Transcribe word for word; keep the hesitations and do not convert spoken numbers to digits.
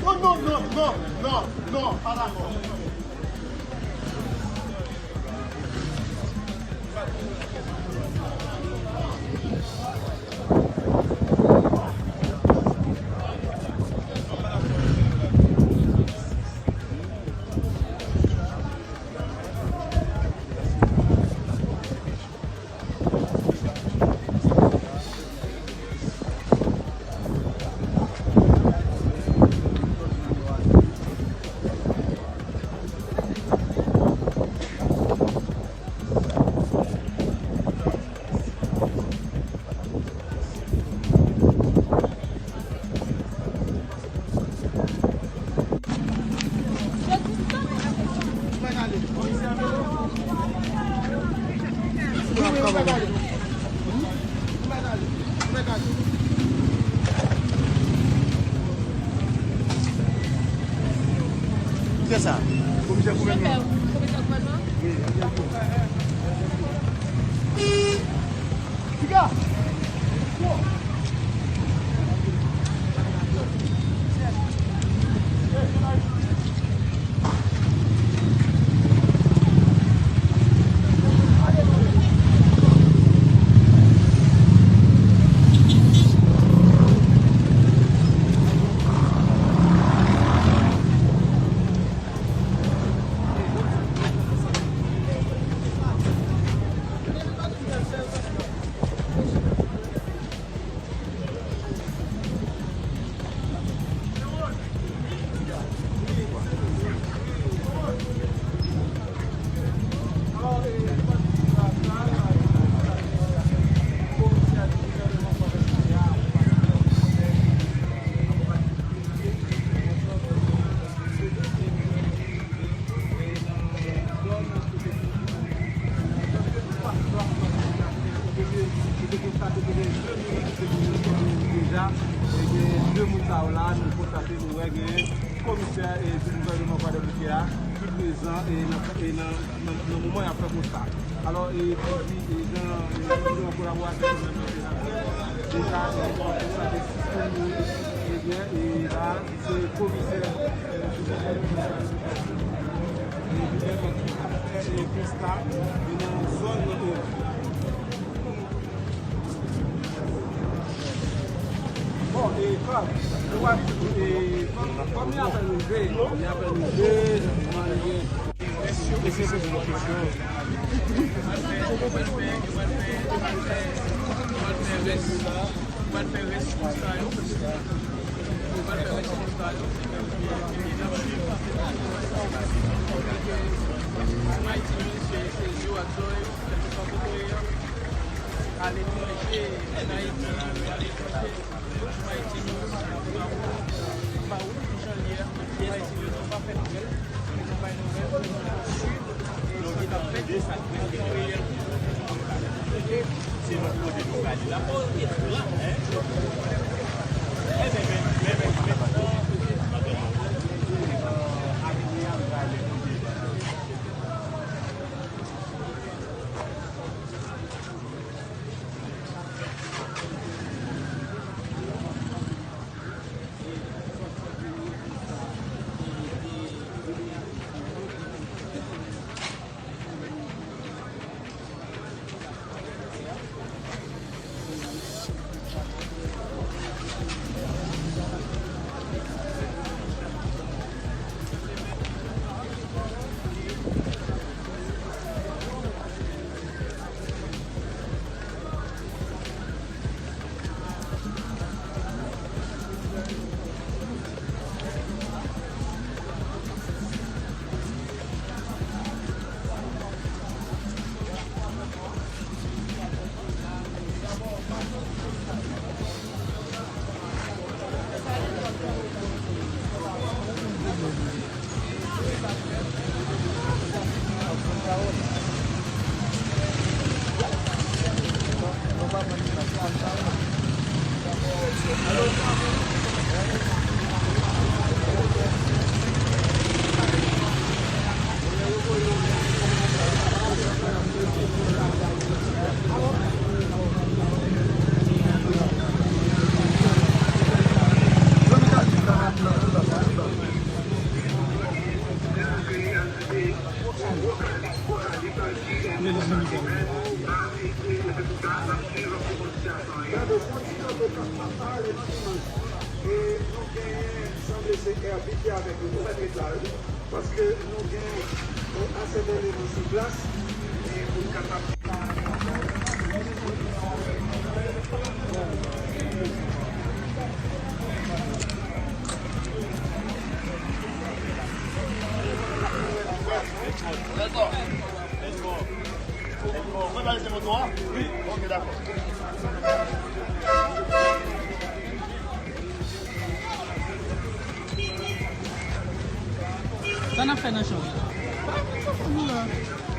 Non, non, non, non, non, non, pa dakò. Kiyès sa? Komisè gouvènman. Komisè gouvènman? Wi, li ap tou. Piga! Deja, e, gen de moun sa yo la, nou konstate, nou wè gen komisè, e, di gouvènman Gwadloup ki a, ki prezan, e, nan, e, nan, nan, nan moman y ap fè konsta. Alò, e, pou di, e, jan, e, jan kolaboratè nou menm nan senatè, deja, e, konstate sistèm nou, e, byen, e, la, se komisè, e, gouvènman ki ap fè, e, konsta, e, nan zòn nan, e, Bon, e, kòm, nou wè, e, kòm, kòm y ap rive, y ap rive, mande. Mesye, poze yon kesyon. Mighty Ministries is you are doing. Aletranje, ann Ayiti, aletranje, Ayiti, nou pa ou, nou jan l ye a, Ayiti, nou pa fè nouvèl, nou pa fè nouvèl, nou swiv, e sa k ap fèt, nou reyèl. Se lòt kote nou prale la. Gade, fon ti kanpe k ap pale nan imaj. E nou genyen, sanble se Herbie ki avèk nou. Nou mèt ret la, wi. Paske nou gen yon ansèt eleman sou plas e pou n kapab. Let's go. Let's go. Let's go. Ou prepare se moto a? Wi. Ok, dakò. Sa n ap fè nan chanm? Pa gen sa fanmi la.